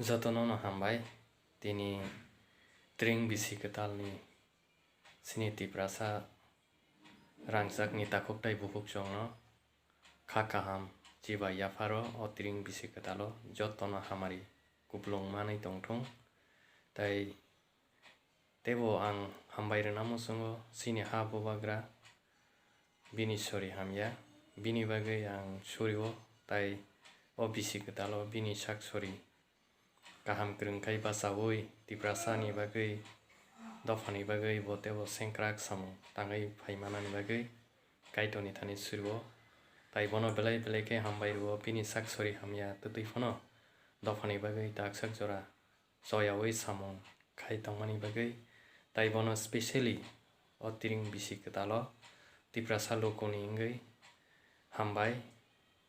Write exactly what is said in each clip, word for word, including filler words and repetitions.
Jotono no hambai. Tini tring bisi kwtalni sini Tiprasa rangchakni takhuk tai bukhuk chwngno kha kaham chibai yapharo o tring bisi kwtalo jotono hamari kuplung manwi tongthung. Tai teibo ang hambai rwna muchungo chini ha bubagra bini sori hamya, bini bagwi ang sorio, tai o bisi kwtalo bini sak sori kaham kwrwng khai bachaui Tiprasani bagwi, dophani bagwi bo teibo sengkrak samung tangwi phaimanani bagwi Kaitorni thani sorio. Tai bono belai belai khe hambai rwo, bini sak sori hamya twtwi phano dophani bagwi taksak jora choyaui samung khai tongmani bagwi, tai bono specially o tring bisi kwtalo Tiprasa lukuni wngwi hambai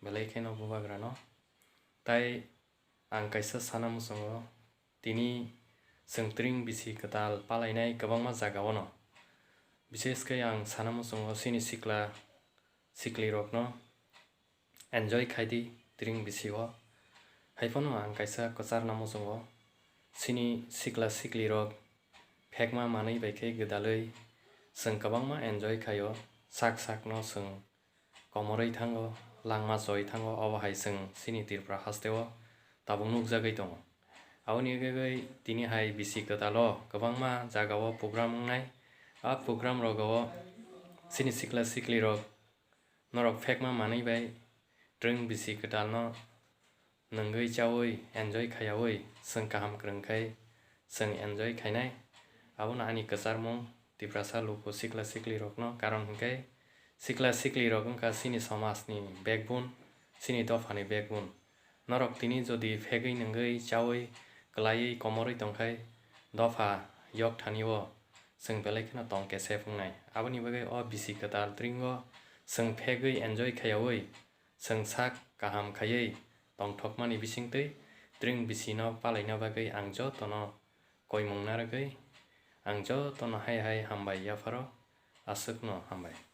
belai kheno bubagrano. Tai ang kaisa sana muchungo, tini chwng tring bisi kwtal palainai kwbangma jagao no, bises khe ang sana muchungo chini sikla siklirokno enjoy khai di tring bisio. Haiphano ang kaisa kwcharna muchungo, chini sikla siklirok phekma manwi bai khe gwdalwi chwng kwbangma enjoy khaio, sak sakno chwng komorwi thango, langma choi thango, obo hai chwng chini Tripura hasteo tabuk nukjagwi tongo. Aboni ugwi tini hai bisi kwtalo kwbangma jagao program wngnai. A program rogo chini sikla siklirok norok phekma manwi bai tring bisi kwtalno nungwi chaui enjoy khaiyaui chwng kaham kwrwng khai chwng enjoy khainai. Abono ani kwcharmung Tiprasa luku sikla siklirokno, karon hinkhe sikla siklirok wngkha chini somajni backbone, chini dophani backbone. Norok tini jodi phegwi nungwi chaui kwlaiwi komorwi tongkhai dopha yok thanio chwng belai kheno tong kesep wngnai. Aboni bagwi o bisi kwtal tringo chwng phegwi enjoy khaiyaui chwng sak kaham khaiwi tongthokmani bisingtwi tring bisino palaina bagwi ang jotono koimung narwgwi ang jotono hai hai hambai yapharo, aswkno hambai.